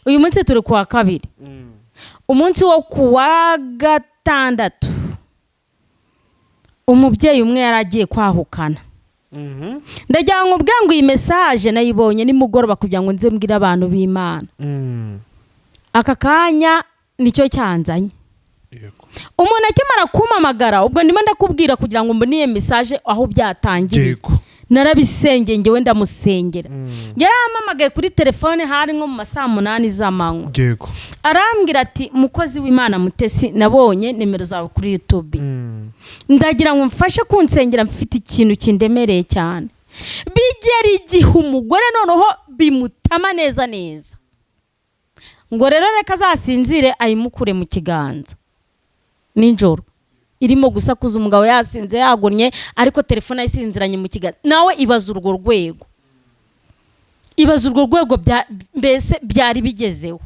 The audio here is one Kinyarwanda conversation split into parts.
Uyu munsi turi kuwa kabiri, umunsi wo kuwa gatandatu umubyeyi umwe yari agiye kwahukana. Ndagira ngo ubwe ngo iyi message nayibonye nimugoroba kugira ngo nze mbwire abantu b'Imana. Aka kanya nicyo cyanzanye. Umuntu akimara kumpamagara, ubwo ndimo ndakubwira kugira ngo mbone iyo message aho byatangiriye. Narabisengeye, ngewe ndamusengera. Yarampamagaye kuri telefone, hari nko mu ma saa 8 z'amanywa. Arambwira ati: "Mukozi w'Imana Mutesi, nabonye nimero zawe kuri YouTube, ndagira ngo mfashe kunsengera, mfite ikintu kindemereye cyane." Bigera igihe umugore noneho bimutama neza neza, ngo rero reka azasinzire ayimukure mu kiganza nijoro irimo gusakuza, umugabo yasinze yagunnye, ariko telefone ayisinziranye mu kiganza. Nawe ibaza urwo rwego, ibaza urwo rwego mbese byari bigezeho,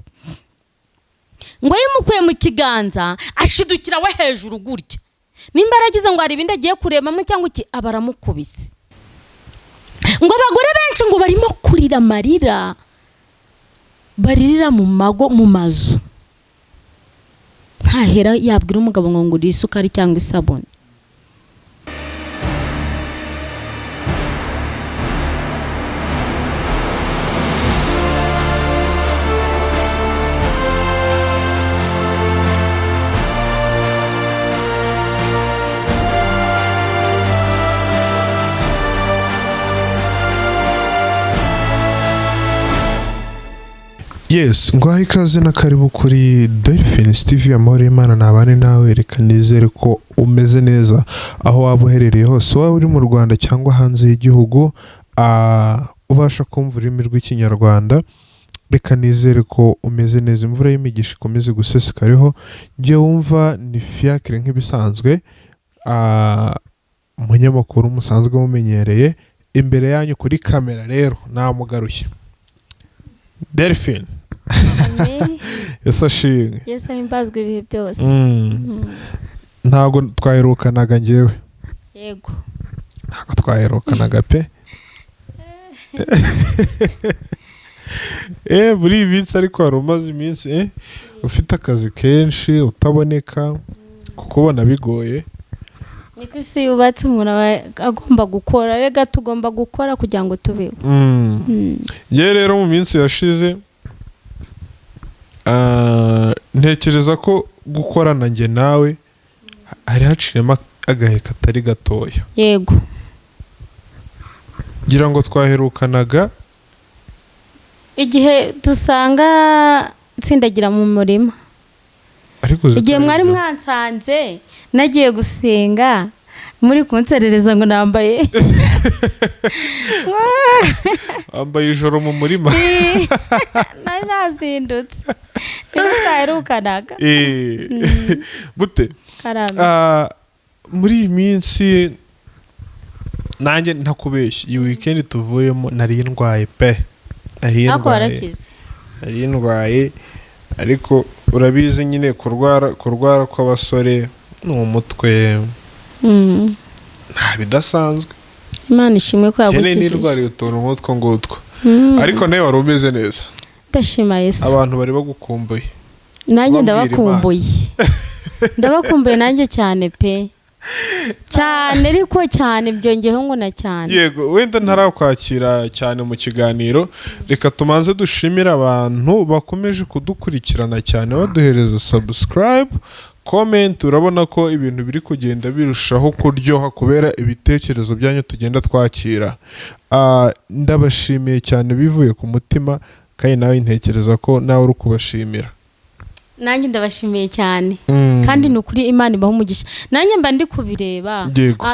ngo yimukuye mu kiganza ashidukira we hejuru gutya, nimba yaragize ngo hari ibindi agiye kurebamo cyangwa iki, aba aramukubise. Ngo abagore benshi ngo barimo kurira amarira baririra mu mago, mu mazu, ntahera yabwira umugabo ngo ngurire isukari cyangwa isabune. Yes, nguhaye ikaze na karibu kuri Delphine TV. Amahoro y'Imana nabane nawe. Reka nizere ko umeze neza aho waba uherereye hose, waba uri mu Rwanda cyangwa hanze y'igihugu, ubasha kumva ururimi rw'Ikinyarwanda. Reka nizere ko umeze neza, imvura y'imigisha ikomeze gusesekariho. Njye wumva ni Fiacre nk'ibisanzwe, umunyamakuru musanzwe mumenyereye imbere yanyu kuri kamera. Rero namugaruye, Delphine. Yesu ashimwe. Yesu ahimbazwe ibihe byose. Ntabwo twaherukanaga njyewe. Yego. Ntabwo twaherukanaga pe. Muri iyi minsi ariko wari umaze iminsi ufite akazi kenshi, utaboneka, kukubona bigoye. Niko isi yubatse, umuntu aba agomba gukora. Rega tugomba gukora kugira ngo tubeho. Njyewe rero mu minsi yashize, ntekereza ko gukorana njye nawe hari haciyemo agahe katari gatoya. Ngira ngo twaherukanaga igihe dusanga nsindagira mu murima. Ariko uzi igihe ko mwari ari byo. Mwansanze nagiye gusenga, muri kunserereza ngo nambaye Wambaye ijoro mu murima. Nari nazindutse, nibwo twaherukanaga. Bute? Karame. Muri iyi minsi nanjye ntakubeshya, iyi weekend tuvuyemo nari ndwaye pe, nari ariko ndwaye. Warakize. Nari ndwaye, ariko urabizi nyine kurwara kw'abasore ni umutwe, nta bidasanzwe. Imana ishimwe ko Cyane yagukijije. nirwariye utuntu nk'utwo ngutwo, ariko nawe wari umeze neza. Ndashima Yesu. Abantu bari bagukumbuye. Nanjye Ubabwira. Ndabakumbuye, ndabakumbuye nanjye cyane pe, cyane, ariko cyane byongeyeho ngo na cyane. Yego, wenda ntarakwakira cyane mu kiganiro, reka tumanze dushimire abantu bakomeje kudukurikirana cyane, baduhereza subscribe, comment. Urabona ko ibintu biri kugenda birushaho kuryoha kubera ibitekerezo byanyu tugenda twakira. Ndabashimiye cyane bivuye ku mutima, kandi nawe ntekereza ko nawe uri kubashimira. Nanjye ndabashimiye cyane, kandi ni ukuri Imana ibaha umugisha. Nanjye mba ndi kubireba.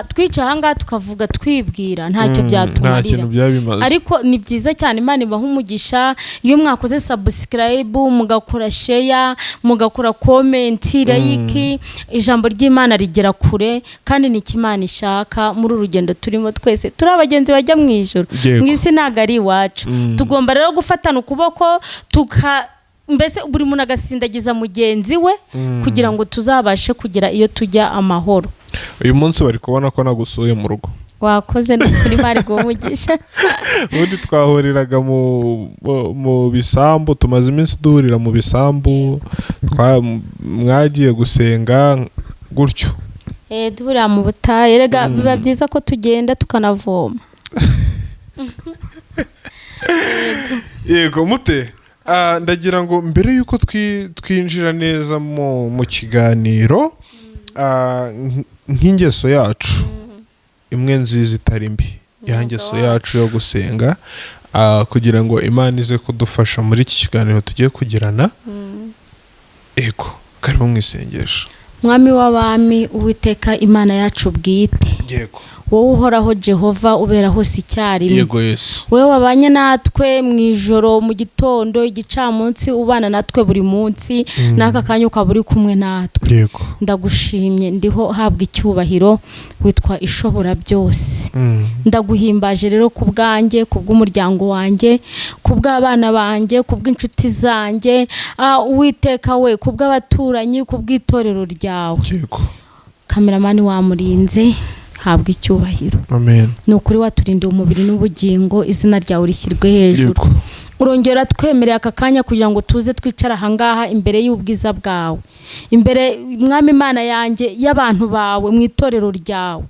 Twicaye ahangaha tukavuga, twibwira ntacyo Nta byatumarira. kintu byaba bimaze. Ariko ni byiza cyane, Imana ibaha umugisha iyo mwakoze subscribe, mugakora share, mugakora comment, like. Ijambo ry'Imana rigera kure, kandi ni icyo Imana ishaka muri uru rugendo turimo. Twese turi abagenzi bajya mu ijuru. Mu isi ntabwo ari iwacu. Tugomba rero gufatana ukuboko, tuka mbese buri muntu agasindagiza mugenzi we kugira ngo tuzabashe kugera iyo tujya amahoro. Uyu munsi bari kubona ko nagusuye mu rugo. Wakoze kuri mari guha. Ubundi twahuriraga mu bisambu, tumaze iminsi duhurira mu bisambu, mwagiye gusenga gutyo. Duhurira mu butayu. Erega biba byiza ko tugenda tukanavoma. Yego mute. Ndagira ngo mbere y'uko twinjira neza mu kiganiro, nk'ingeso yacu imwe nziza itari mbi, ya ngeso yacu yo gusenga, kugira ngo Imana ize kudufasha muri iki kiganiro tugiye kugirana. Ego, karibu mu isengesho. Mwami w'abami, Uwiteka Imana yacu bwite, Yego. wowe uhoraho Jehova ubera hose icyarimwe. Yego Yesu. Wowe wabanye natwe mu ijoro, mu gitondo, igicamunsi, ubana natwe buri munsi, n'aka kanya ukaba uri kumwe natwe. Yego. Ndagushimye, ndiho habwa icyubahiro, witwa Ishobora byose. Ndaguhimbaje rero ku bwanjye, ku bw'umuryango wanjye, ku bw'abana banjye, ku bw'inshuti zanjye, Uwiteka we, ku bw'abaturanyi, ku bw'itorero ryawe. Yego. Kameramani wamurinze, habwa icyubahiro. Amen. Ni ukuri waturindiye umubiri n'ubugingo, izina ryawe rishyirwe hejuru. Yego. Urongera twemereye aka kanya kugira ngo tuze twicare ahangaha imbere y'ubwiza bwawe, imbere Mwami Imana yanjye y'abantu bawe mu itorero ryawe.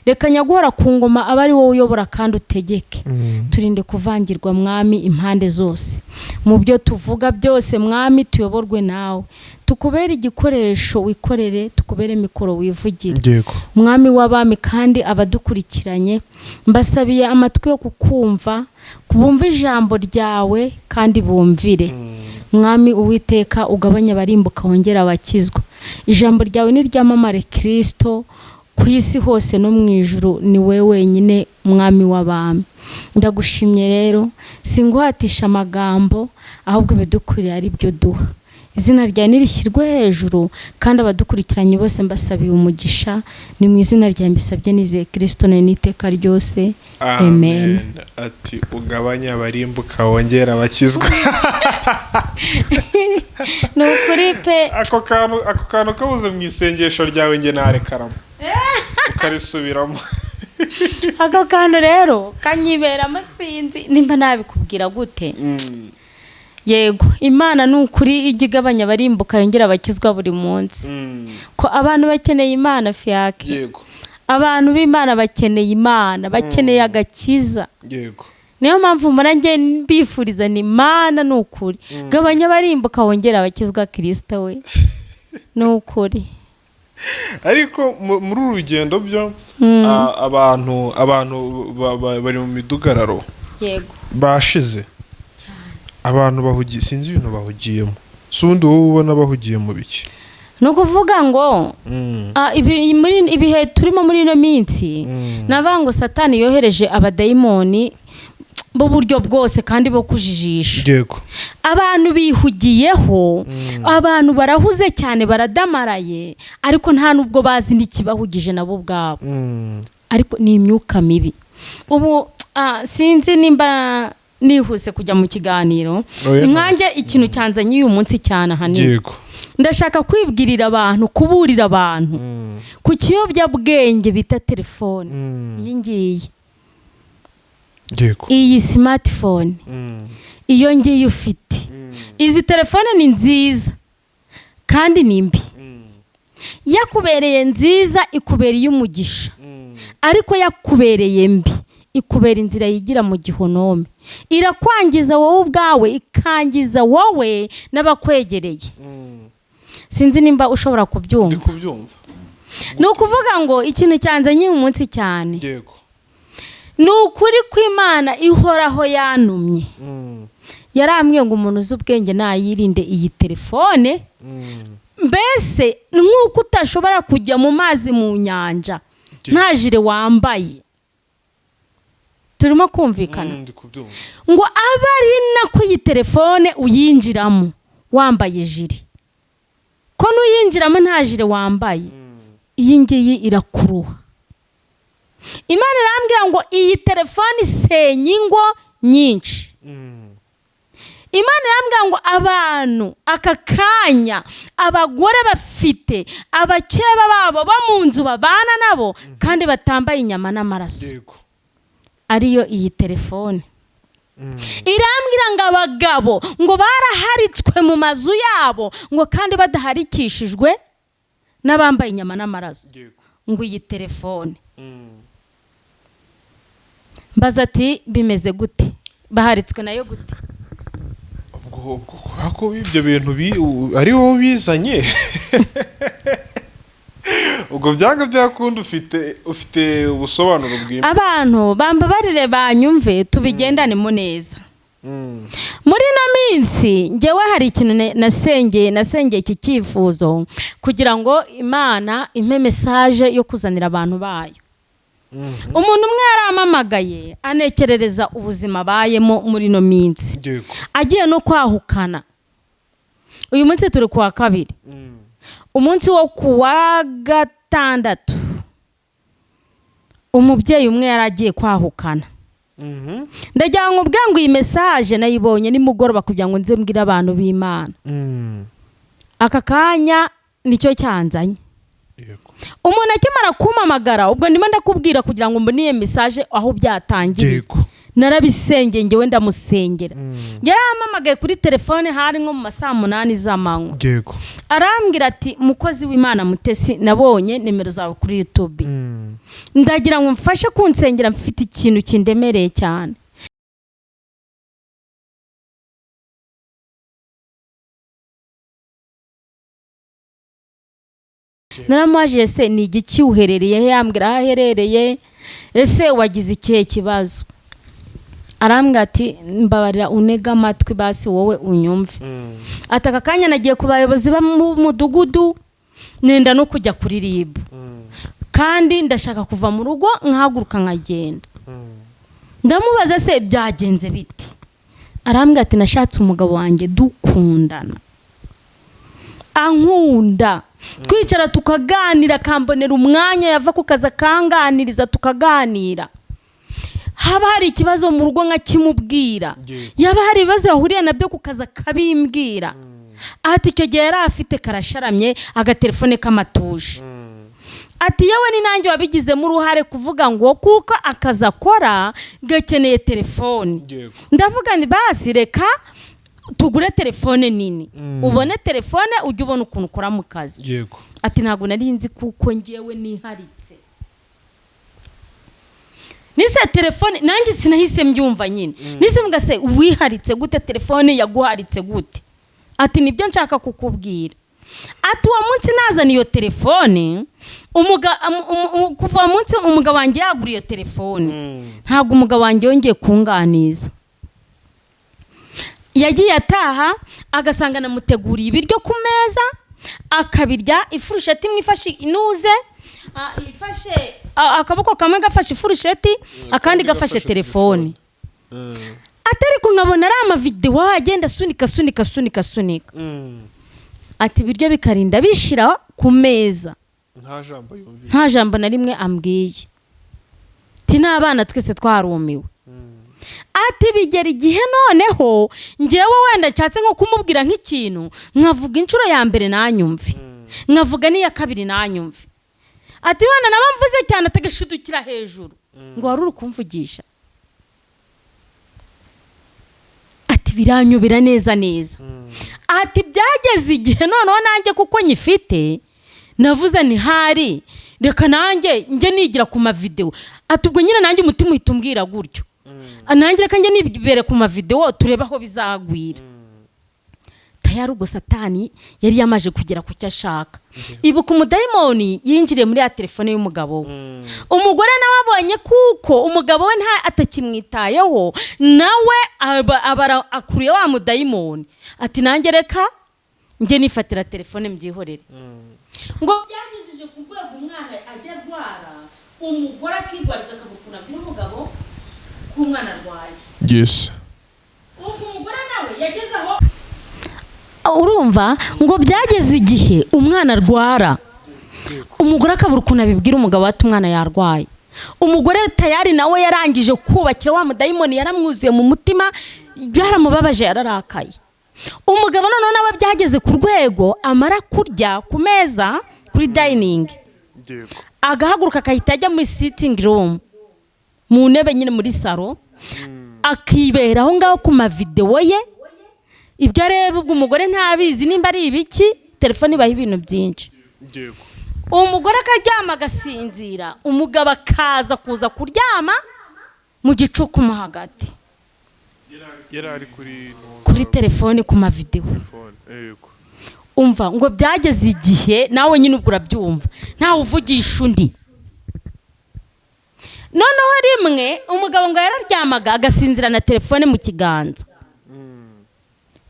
Reka nyaguhora ku ngoma abe ari wowe uyobora kandi utegeke. Turinde kuvangirwa Mwami impande zose, mu byo tuvuga byose Mwami tuyoborwe nawe, tukubere igikoresho wikorere, tukubere mikoro wivugire. Yego. Mwami w'abami, kandi abadukurikiranye mbasabiye amatwi yo kukumva, bumve ijambo ryawe kandi bumvire. Mwami Uwiteka, ugabanye abarimbuka wongera abakizwa. Ijambo ryawe niryamamare Kristo ku isi hose no mu ijuru, ni wowe wenyine Mwami w'abami. Ndagushimye rero, singuhatisha amagambo, ahubwo ibidukwiriye ari byo duha. Izina ryawe nirishyirwe hejuru, kandi abadukurikiranye bose mbasabiye umugisha. Ni mu izina ryawe mbisabye nizeye Kristo n'iteka ryose, amen. Ati ugabanye abarimbuka wongera abakizwa. Ni ukuri pe. Ako kantu kabuze mu isengesho ryawe nge narekaramo ukarisubiramo. Ako kantu rero kanyiberamo, sinzi nimba nabikubwira gute. Yego, Imana ni ukuri ijya igabanya abarimbuka yongera abakizwa buri munsi. Ko abantu bakeneye Imana fiyake. Yego. Abantu b'Imana bakeneye Imana, bakeneye agakiza. Yego. Niyo mpamvu njye mbifuriza ni Imana ni ukuri gabanya abarimbuka wongera abakizwa Kristo we, ni ukuri. Ariko muri uru rugendo byo abantu bari mu midugararo. Yego. Bashize abantu bahugiye, sinzi ibintu bahugiyemo. Si ubundi wowe ubona bahugiye mu biki? Ni ukuvuga ngo ibihe turimo muri ino minsi, navuga ngo Satani yohereje abadayimoni b'uburyo bwose kandi bo kujijisha. Yego. Abantu bihugiyeho, abantu barahuze cyane, baradamaraye, ariko nta nubwo bazi n'ikibahugije nabo ubwabo. Ariko ni imyuka mibi. Ubu sinzi nimba nihuse kujya mu kiganiro, nkanjye ikintu cyanzanye uyu munsi cyane ahanini. Yego. Ndashaka kwibwirira abantu, kuburira abantu ku kiyobyabwenge bita telefone. Iyi ngiyi. Yego. Iyi smartphone. Iyo ngiyi ufite. Izi telefone ni nziza kandi ni mbi. Yakubereye nziza ikubereye umugisha, ariko yakubereye mbi ikubera inzira yigira mu gihonome, irakwangiza wowe ubwawe, ikangiza wowe n'abakwegereye. Sinzi nimba ushobora kubyumva. Ni ukuvuga ngo ikintu cyanzanye uyu munsi cyane. Yego. Ni ukuri kw'Imana ihoraho yantumye. Yarambwiye ngo umuntu uzi ubwenge nayirinde iyi telefone. Mbese nk'uko utashobora kujya mu mazi mu nyanja nta jire wambaye, turimo kumvikana, ngo abe ari nako iyi telefone uyinjiramo wambaye jire, ko n'uyinjiramo nta jire wambaye, iyi ngiyi irakuruha. Imana irambwira ngo iyi telefone isenya ingo nyinshi. Imana irambwira ngo abantu aka kanya, abagore bafite abakeba babo bo mu nzu babana nabo kandi batambaye inyama n'amaraso, ariyo iyi telefone. Irambwira ngo abagabo ngo baraharitswe mu mazu yabo, ngo kandi badaharikishijwe n'abambaye inyama n'amaraso, ngo iyi telefone. Mbaza ati: "Bimeze gute? Baharitswe nayo gute?" Ubwo kubera ko ibyo bintu ari wowe bizanye, ubwo byanga byakunda ufite ubusobanuro bwimbitse. Abantu bambabarire, banyumve, tubigendanemo neza. Muri ino minsi ngewe hari ikintu nasengeye iki cyifuzo kugira ngo Imana impe message yo kuzanira abantu bayo. Umuntu umwe yarampamagaye, anekerereza ubuzima abayemo muri ino minsi, agiye no kwahukana. Uyu munsi turi ku wa kabiri, umunsi wo ku wa gatandatu umubyeyi umwe yari agiye kwahukana. Ndagira ngo ubwe ngo iyi message nayibonye nimugoroba kugira ngo nze mbwire abantu b'Imana. Aka kanya nicyo cyanzanye. Umuntu akimara kumpamagara, ubwo ndimo ndakubwira kugira ngo mbone iyo message aho byatangiriye. Narabisengeye, ngewe ndamusengera. Yarampamagaye kuri telefone, hari nko mu ma saa 8 z'amanywa. Arambwira ati: "Mukozi w'Imana Mutesi, nabonye nimero zawe kuri YouTube, ndagira ngo mfashe kunsengera, mfite ikintu kindemereye cyane." Naramubaje: "Ese ni igiki? Uherereye he?" Yambwira aho aherereye. "Ese wagize ikihe kibazo?" Arambwira ati: "Mbabarira unega amatwi basi wowe unyumve." Ati: "Aka kanya nagiye ku bayobozi b'umudugudu, nenda no kujya kuri RIB, kandi ndashaka kuva mu rugo nkahaguruka nkagenda." Ndamubaza: "Se byagenze bite?" Arambwira ati: "Nashatse umugabo wanjye dukundana, ankunda, twicara tukaganira, akambonera umwanya, yava ku kazi akanganiriza, tukaganira, haba hari ikibazo mu rugo nkakimubwira, yaba hari ibibazo yahuriye nabyo ku kazi akabimbwira." Ati: "Icyo gihe yari afite karasharamye, agatelefone k'amatuje." Ati: "Yewe, ni nanjye wabigizemo uruhare kuvuga ngo kuko akazi akora gakeneye telefone, ndavuga nti basi reka tugure telefone nini, ubone telefone ujye ubona ukuntu ukora mu kazi." Ati: "Ntabwo nari nzi kuko ngewe niharitse nise telefone." Nanjye sinahise mbyumva nyine, nise mvuga: "Se wiharitse gute? Telefone yaguharitse gute?" Ati: "Nibyo nshaka kukubwira." Ati: "Uwo munsi nazana iyo telefone, kuva uwo munsi umugabo wanjye yagura iyo telefone, ntabwo umugabo wanjye yongeye kunganiza. Yagiye ataha agasanga namuteguriye ibiryo ku meza, akabirya, ifurusheti imwe ifashe inuze, ifashe akaboko kamwe gafashe ifurusheti, akandi gafashe telefone." Atari ko nkabona ari amavidewo agenda asunika, asunika, asunika, asunika. Ati: "Ibiryo bikarinda bishira ku meza." Nta jambo yumvise. Nta jambo na rimwe ambwiye. Ati: "N'abana twese twarumiwe." Ati: "Bigera igihe noneho ngewe wenda nshatse nko kumubwira nk'ikintu, nkavuga inshuro ya mbere nanyumve, nkavuga n'iya kabiri nanyumve." Ati: "Wenda naba mvuze cyane, atagashidukira hejuru ngo wari uri kumvugisha." Ati: "Biranyobera neza neza." Ati: "Byageze igihe noneho nanjye kuko nyifite, navuze ni hari reka nanjye njye nigira ku mavidewo." Ati: "Ubwo nyine nanjye umutima uhita umbwira gutyo, nanjye reka njye nibere ku mavidewo turebe aho bizagwira." Tayari ubwo Satani yari yamaje kugera ku cyo ashaka. Ibuka, umudayimoni yinjiriye muri ya telefone y'umugabo we. Umugore nawe abonye kuko umugabo we nta atakimwitayeho, nawe aba akuruye wa mudayimoni, ati: "Nanjye reka njye nifatira telefone mbyihorere." Ngo byagejeje ku rwego umwana ajya arwara, umugore akirwariza, akabukura abwira umugabo ko umwana arwaye. Ubwo umugore nawe yageze aho, urumva, ngo byageze igihe umwana arwara, umugore akabura ukuntu abibwira umugabo ati umwana yarwaye. Umugore tayari nawe yarangije kubakira wa mudayimoni, yaramwuzuye mu mutima. Byaramubabaje, yararakaye. Umugabo noneho nawe byageze ku rwego amara kurya ku meza kuri dining, agahaguruka akahita ajya muri sitting room, mu ntebe nyine muri salon, akibera aho ngaho ku mavidewo ye, ibyo areba ubwo umugore ntabizi nimba ari ibiki. Telefone ibaho ibintu byinshi. Umugore akaryama agasinzira, umugabo akaza kuza kuryama mu gicuku mo hagati. Yari ari kuri Kuri telefone, ku mavidewo. Telefone, yego. Umva, ngo byageze igihe nawe nyine ubwo urabyumva, ntawe uvugisha undi. Noneho rimwe umugabo ngo yararyamaga agasinzira na telefone mu kiganza.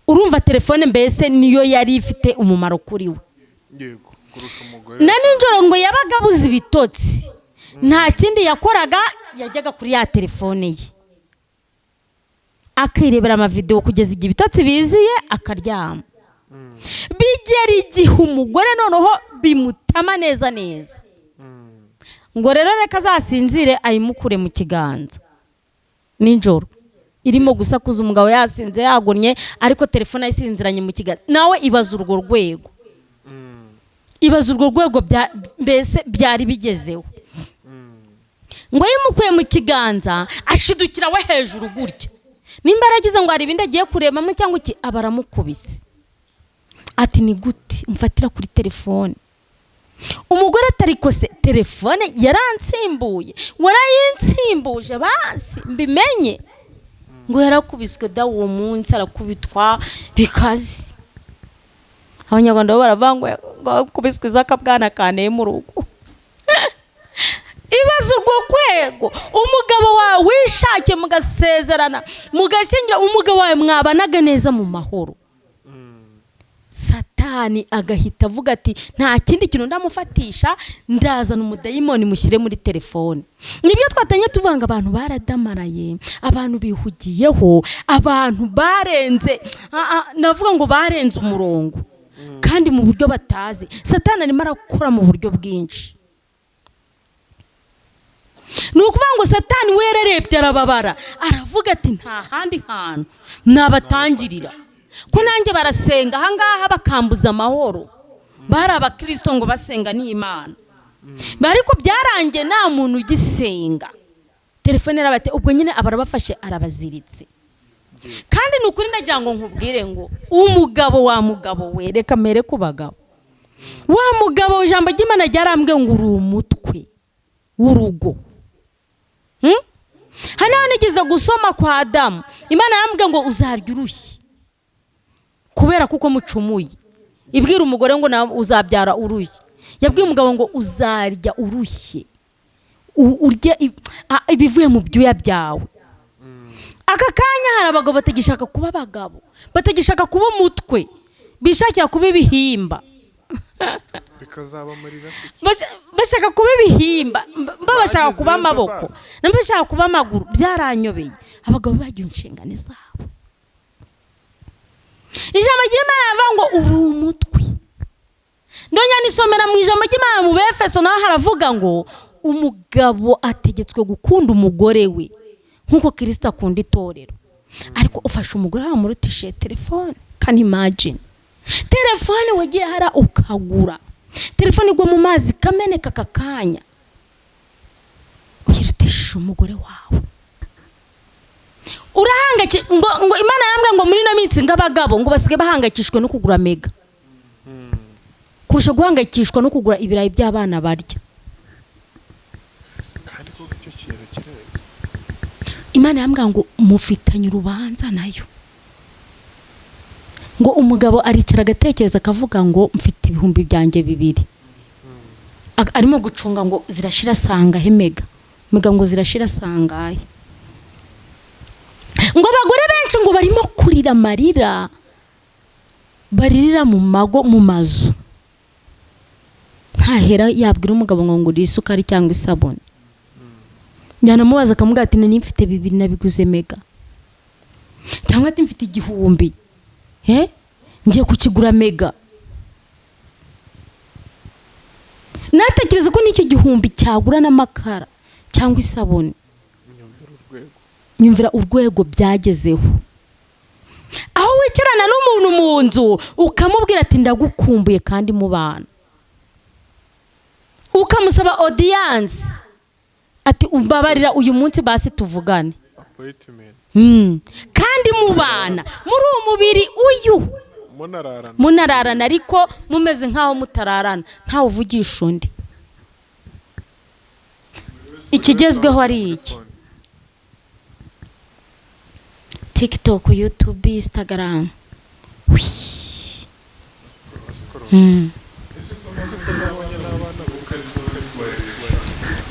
Urumva telefone mbese niyo yari ifite umumaro kuri we Yego, kurusha umugore. Na nijoro ngo yabaga abuze ibitotsi, nta kindi yakoraga, yajyaga kuri ya telefone ye akirebera amavidewo kugeza igihe ibitotsi biziye, akaryama. Bigera igihe umugore noneho bimutama neza neza, ngo rero reka azasinzire ayimukure mu kiganza nijoro irimo gusakuza, umugabo yasinze yagunnye, ariko telefone ayisinziranye mu kiganza. Nawe ibaza urwo rwego, ibaza urwo rwego mbese byari bigezeho. Ngo yimukuye mu kiganza, ashidukira we hejuru gutya, nimba yaragize ngo hari ibindi agiye kurebamo cyangwa iki, aba aramukubise, ati: "Ni gute umfatira kuri telefone?" Umugore atariko se telefone yaransimbuye, warayinsimbuje basi mbimenye. Ngo yarakubiswe da uwo munsi, arakubitwa bikaze. Abanyarwanda bo baravuga ngo yakubiswe iz'akabwana kanteye mu rugo. Ibaze urwo rwego, umugabo wawe wishakiye, mugasezerana, mugashyingira, umugabo wawe mwabanaga neza mu mahoro, Satani agahita avuga ati: "Nta kindi kintu ndamufatisha, ndazana umudayimoni mushyire muri telefone." Nibyo twatangiye tuvuga ngo abantu baradamaraye, abantu bihugiyeho, abantu barenze, navuga ngo barenze umurongo kandi mu buryo batazi. Satani arimo arakora mu buryo bwinshi. Ni ukuvuga ngo Satani we yararebye arababara, aravuga ati: "Nta handi hantu nabatangirira ko nanjye barasenga ahangaha bakambuza amahoro." Bari abakirisito ngo basenga n'Imana, ariko byarangiye nta muntu ugisenga. Telefone yarabate, ubwo nyine aba arabafashe, arabaziritse. Kandi ni ukuri, ndagira ngo nkubwire ngo umugabo wa mugabo we, reka mere ku bagabo, wa mugabo, ijambo ry'Imana ryarambwiye ngo uri umutwe w'urugo. Hano nigeze gusoma kwa Adamu, Imana yarambwiye ngo uzarya urushyi kubera kuko mucumuye. Ibwira umugore ngo nawe uzabyara urushyi, yabwiye umugabo ngo uzarya urushye, urye ibivuye mu byuya byawe. Aka kanya hari abagabo batagishaka kuba abagabo, batagishaka kuba umutwe, bishakira kuba ibihimba. Bikazabamarira se? Bashaka kuba ibihimba, bashaka kuba Bagezeyo se amaboko, basi. nabo bashaka kuba amaguru. Byaranyobeye. Abagabo bagiye inshingano zabo. Ijambo ry'Imana rivuga ngo uri umutwe. Ndongera nisomera mu ijambo ry'Imana mu Befeso, naho haravuga ngo umugabo ategetswe gukunda umugore we nk'uko Kirisita akunda itorero. Ariko ufashe umugore wawe murutishiye telefone. Can imagine telefone wagiye hara ukagura, telefone igwa mu mazi ikameneka aka kanya, uyirutishije umugore wawe? Urahangayiki ngo Imana yarambwiye ngo muri ino minsi ngo abagabo ngo basigaye bahangayikishijwe no kugura mega kurusha guhangayikishwa no kugura ibirayi by'abana barya. Kandi koko icyo kintu kirenze. Imana yarambwiye ngo mufitanye urubanza nayo. Ngo umugabo aricara agatekereza, akavuga ngo mfite 2000 byanjye, arimo gucunga ngo zirashira sangahe mega, mega ngo zirashira sangahe. Ngo abagore benshi ngo barimo kurira amarira, baririra mu mago, mu mazu, ntahera yabwira umugabo ngo ngurire isukari cyangwa isabune. Yanamubaza akamubwira ati: "Nari mfite 2000 nabiguze mega," cyangwa ati: "Mfite 1000, ngiye kukigura mega." Natekereza ko n'icyo 1000 cyagura n'amakara cyangwa isabune. Nyumvira urwego. Nyumvira urwego byagezeho. Aho wicarana n'umuntu mu nzu ukamubwira ati ndagukumbuye kandi mubana, ukamusaba audience ati umbabarira uyu munsi basi tuvugane, kandi mubana muri uwo mubiri uyu munararana, ariko mumeze nk'aho mutararana, ntawe uvugisha undi. Ikigezweho ari iki? TikTok, YouTube, Instagram.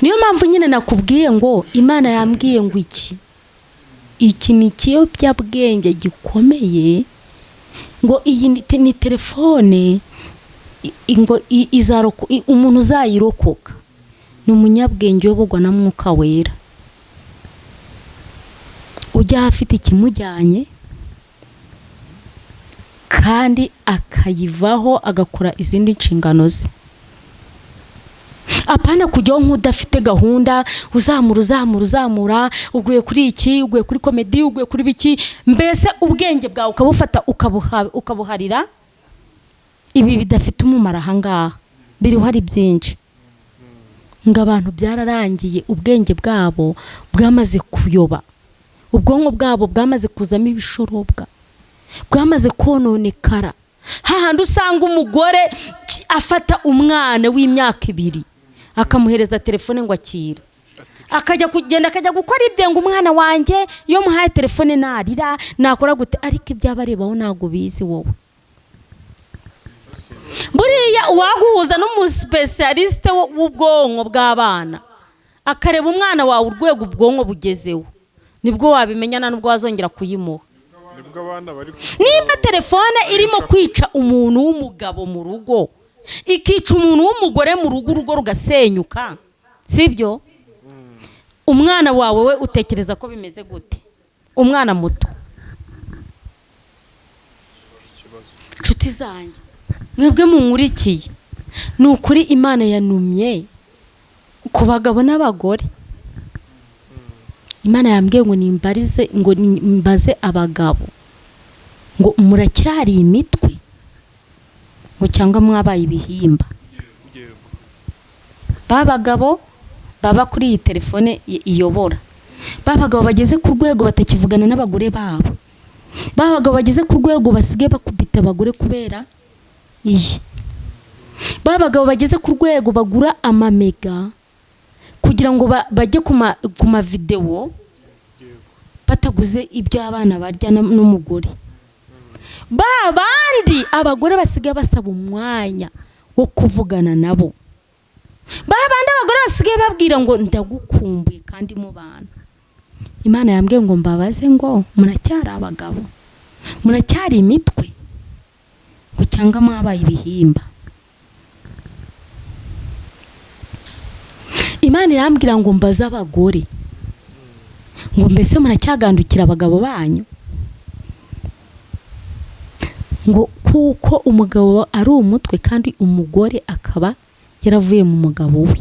Niyo mpamvu nyine nakubwiye ngo Imana yambwiye ngo iki ni ikiyobyabwenge gikomeye, ngo iyi ni telefone ngo umuntu uzayirokoka ni umunyabwenge uyoborwa na Mwuka Wera, ujya afite ikimujyanye kandi akayivaho agakora izindi nshingano ze. Apana kujyaho nk'udafite gahunda, uzamura uzamura uzamura, uguye kuri iki, uguye kuri komedi, uguye kuri biki, mbese ubwenge bwawe ukabufata ukabuharira ibi bidafite umumaro. Ahangaha biriho ari byinshi, ngo abantu byararangiye, ubwenge bwabo bwamaze kuyoba, ubwonko bwabo bwamaze kuzamo ibishorobwa, bwamaze kononekara. Hahandi usanga umugore afata umwana w'imyaka 2 akamuhereza telefone ngo akira, akajya kugenda akajya gukora ibye, ngo umwana wanjye iyo muhaye telefone narira nakora gute, ariko ibyabarebaho ntabwo bizi wowe. Buriya uwaguhuza n'umusipesialisite w'ubwonko bw'abana akareba umwana wawe urwego ubwonko bugezeho, nibwo wabimenya, nubwo wazongera kuyimuha. Nimba telefone irimo kwica umuntu w'umugabo mu rugo, ikica umuntu w'umugore mu rugo, urugo rugasenyuka, sibyo? Umwana wawe we utekereza ko bimeze gute? Umwana muto. Nshuti zanjye mwebwe munkurikiye, ni ukuri Imana yanumye ku bagabo n'abagore. Imana yambwiye ngo nimbarize, ngo nimbaze abagabo ngo muracyari imitwe, ngo cyangwa mwabaye ibihimba. Ba bagabo baba kuri iyi telefone iyobora, ba bagabo bageze ku rwego batakivugana n'abagore babo, ba bagabo bageze ku rwego basigaye bakubita abagore kubera iyi, ba bagabo bageze ku rwego bagura amamega kugira ngo bajye ku mavidewo bataguze ibyo abana barya n'umugore. Ba bandi abagore basigaye basaba umwanya wo kuvugana nabo, ba bandi abagore basigaye babwira ngo ndagukumbuye kandi mubana. Imana yambwiye ngo mbabaze ngo muracyari abagabo, muracyari imitwe, ngo cyangwa mwabaye ibihimba. Imana irambwira ngo mbaze abagore ngo mbese muracyagandukira abagabo banyu, ngo kuko umugabo ari umutwe kandi umugore akaba yaravuye mu mugabo we,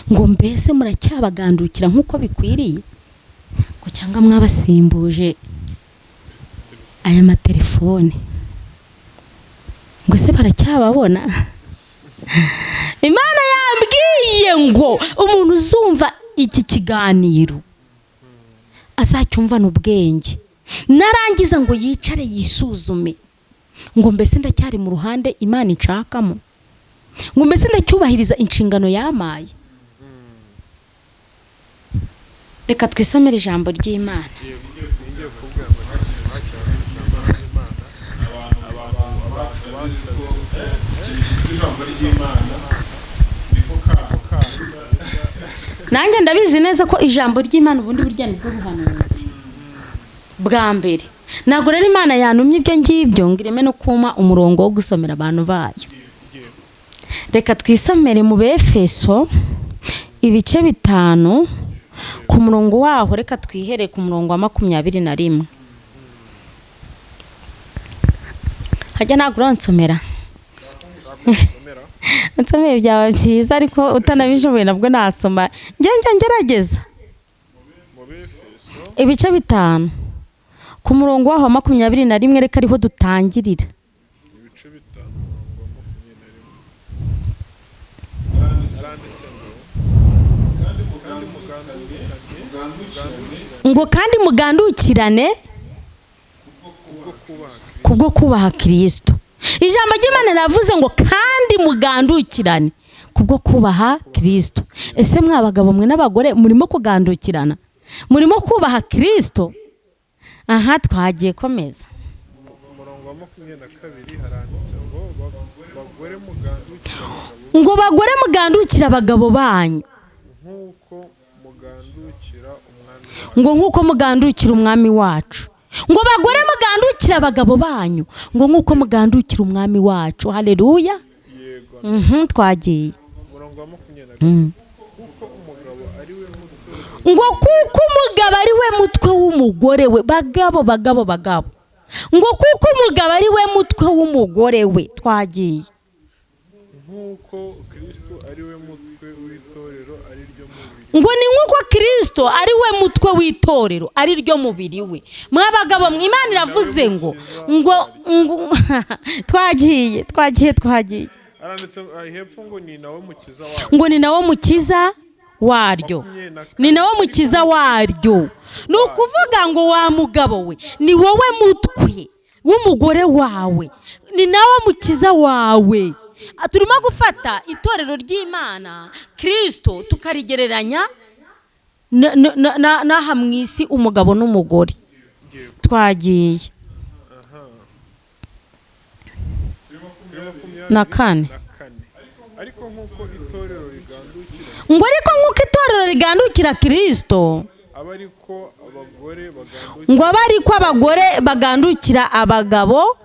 ngo mbese muracyabagandukira nk'uko bikwiriye, ngo cyangwa mwabasimbuje aya matelefone, ngo se baracyababona. Imana yambwiye ngo umuntu uzumva iki kiganiro azacyumvana ubwenge, narangiza ngo yicare yisuzume, ngo mbese ndacyari mu ruhande Imana inshakamo, ngo mbese ndacyubahiriza inshingano yamaye. Reka twisomere ijambo ry'Imana. Nanjye ndabizi neza ko ijambo ry'Imana ubundi burya nibwo buhanuzi bwa mbere. Ntabwo rero Imana yantumye ibyo ngibyo ngo ireme no kuma umurongo wo gusomera abantu bayo. Reka twisomere mu Befeso ibice 5 ku murongo waho, reka twihere ku murongo wa 21. Hajya ntabwo uransomera, nsomeye byaba byiza ariko utanabishoboye nabwo nasoma, njye ngerageza. Ibice 5 ku Ku murongo waho wa 21, reka ariho dutangirira. Ibice 5, umurongo wa 21, haranditse ngo: "Kandi mugandukirane Ngo kandi mugandukirane kubwo kubaha kubwo kubaha Kirisito. Ijambo ry'Imana riravuze ngo kandi mugandukirane kubwo kubaha Kirisito. Ese mwa bagabo mwe n'abagore, murimo kugandukirana, murimo kubaha Kirisito? Aha twagiye, komeza. Umurongo wa 22 haranditse ngo: "Bagore, mugandukire abagabo Ngo bagore, mugandukire abagabo banyu nk'uko mugandukira Umwami wacu." Ngo nk'uko mugandukira Umwami wacu. Ngo bagore, mugandukire abagabo banyu, ngo nk'uko mugandukira Umwami wacu. Haleluya! Yego. Twagiye. Umurongo wa 23: "Kuko umugabo ari we mutwe Ngo kuko umugabo ari we mutwe w'umugore we. Bagabo, bagabo, bagabo, ngo kuko umugabo ari we mutwe w'umugore we. Twagiye. Nk'uko Kristo ari we mutwe w'itorero, ari ryo mubiri Ngo ni nk'uko Kirisito ari we mutwe w'itorero, ari ryo mubiri we. Mwabagabo mwe, Imana iravuze ngo twagiye, twagiye, twagiye. Haranditse hepfo ngo ni nawe mukiza wayo. Ngo ni nawe mukiza waryo. 24. Ni nawe mukiza waryo. Ni ukuvuga ngo wa mugabo we, ni wowe mutwe w'umugore wawe, ni nawe mukiza wawe. Turimo gufata itorero ry'Imana, Kirisito, tukarigereranya n'aha mu isi, umugabo n'umugore. Twagiye. Aha. Na kane. Na kane: "Ariko nk'uko itorero rigandukira Ngo ariko nk'uko itorero rigandukira Kirisito, aba ariko abagore bagandukira ngo abe ariko abagore bagandukira abagabo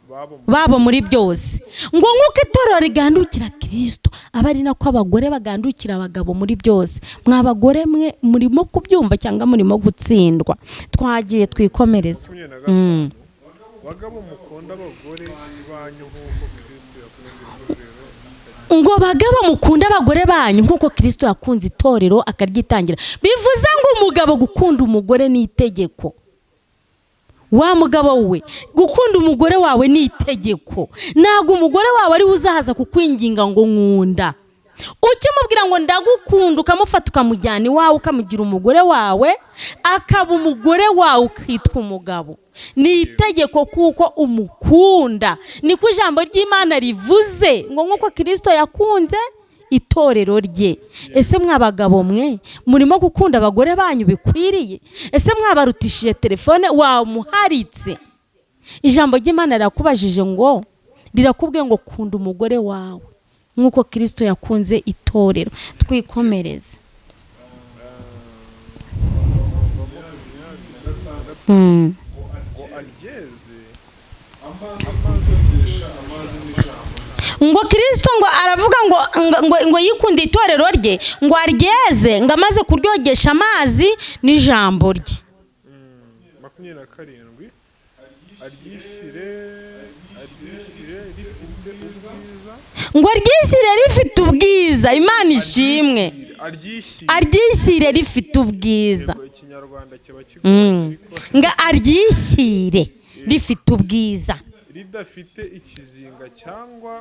babo babo muri byose." Ngo nk'uko itorero rigandukira Kirisito, aba ari nako abagore bagandukira abagabo muri byose. Mwa bagore mwe, murimo kubyumva cyangwa murimo gutsindwa? Twagiye, twikomereza. 25: "Bagabo, mukunda abagore banyu nk'uko Kristo yakunze itorero Ngo bagabo, mukunde abagore banyu nk'uko Kirisito yakunze itorero akaryitangira. Bivuze ngo umugabo gukunda umugore ni itegeko. Wa mugabo we, gukunda umugore wawe ni itegeko. Ntabwo umugore wawe ari we uzahaza kukwinginga ngo nkunda. Ukimubwira ngo ndagukunda, ukamufata ukamujyana iwawe, ukamugira umugore wawe, akaba umugore wawe, ukitwa umugabo, ni itegeko kuko umukunda. Niko ijambo ry'Imana rivuze ngo nk'uko Kirisito yakunze itorero rye. Ese mwa bagabo mwe, murimo gukunda abagore banyu bikwiriye? Ese mwabarutishije telefone? Wamuharitse? Ijambo ry'Imana rirakubajije ngo, rirakubwiye ngo kunda umugore wawe nk'uko Kirisito yakunze itorero. Twikomereze. Ngo aryeze amazi n'ijambo. Ngo Kirisito ngo aravuga ngo yikunde itorero rye, ngo aryeze, ngo amaze kuryogesha amazi n'ijambo rye. 27: "Aryishyire rifite ubwiza." Ngo aryishyire rifite ubwiza. Imana ishimwe. Aryishyire. Aryishyire rifite ubwiza. Yego, Ikinyarwanda kiba kigoye, ariko Ngo aryishyire rifite ubwiza, ridafite ikizinga cyangwa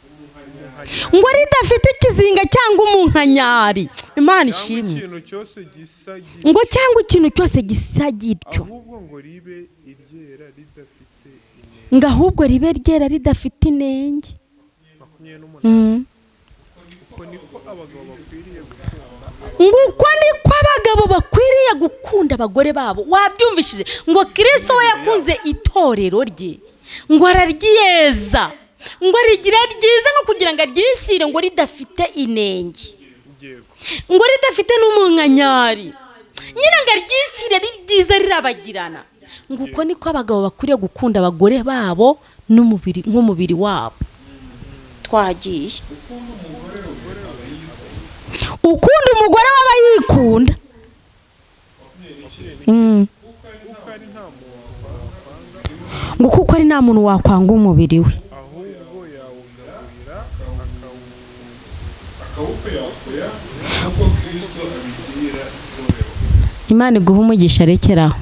umunkanyari ngo ridafite ikizinga cyangwa umunkanyari. Imana cyangwa ishimwe. ikintu cyose gisa gityo, Ngo cyangwa ikintu cyose gisa gityo, ahubwo ngo ribe iryera ridafite inenge. Ngo ahubwo ribe ryera ridafite inenge. 28: "Uko niko abagabo bakwiriye gukunda Ngo uko niko abagabo bakwiriye gukunda abagore babo. Wabyumvishije ngo Kirisito we yakunze itorero rye, ngo araryeza, ngo rigira ryiza, ngo kugira ngo aryishyire ngo ridafite inenge, Yego. ngo ridafite n'umunkanyari nyine, ngo aryishyire ari ryiza rirabagirana. Ngo uko niko abagabo bakwiriye gukunda abagore babo n'umubiri nk'umubiri wabo. Twagiye. Ukunda umugore we aba yikunda. Kuko ari nta muntu wakwanga Ngo kuko ari nta muntu wakwanga umubiri we, ahubwo yawugaburira akawukuyakuya nk'uko Kristo abigira itorero. Imana iguha umugisha. Rekeraho.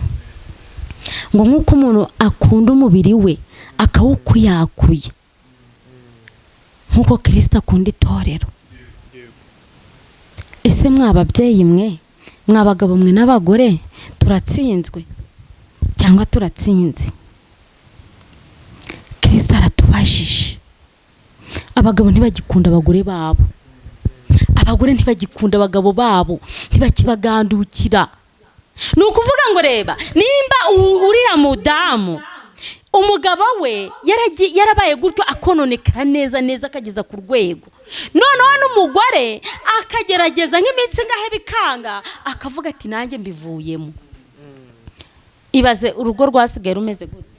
Ngo nk'uko umuntu akunda umubiri we akawukuyakuye, nk'uko Kristo akunda itorero. Ese mwa babyeyi mwe, mwa bagabo mwe n'abagore, turatsinzwe cyangwa turatsinze? Kristo aratubajije. Abagabo ntibagikunda abagore babo, abagore ntibagikunda abagabo babo, ntibakibagandukira. Ni ukuvuga ngo reba, nimba uriya mudamu umugabo we yarabaye gutyo akononekara neza neza akageza ku rwego, noneho n'umugore akagerageza nk'iminsi ngahe bikanga, akavuga ati nanjye mbivuyemo. Ibaze urugo rwasigaye rumeze gute?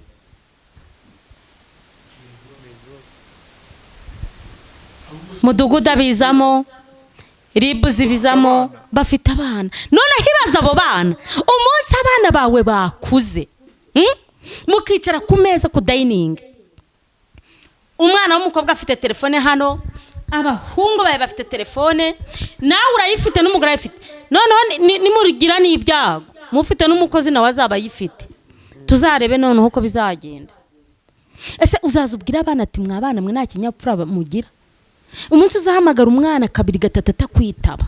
Mudugudu abizamo, ribu zibizamo, bafite abana. Noneho ibaze abo bana, umunsi abana bawe bakuze, mukicara ku meza ku dining, umwana w'umukobwa afite telefone hano, abahungu bawe bafite telefone, nawe urayifite n'umugore arayifite. Noneho nimugira n'ibyago mufite n'umukozi nawe azaba ayifite, tuzarebe noneho uko bizagenda. Ese uzaza ubwira abana ati mwa bana mwe nta kinyabupfura mugira? Umunsi uzahamagara umwana kabiri gatatu atakwitaba,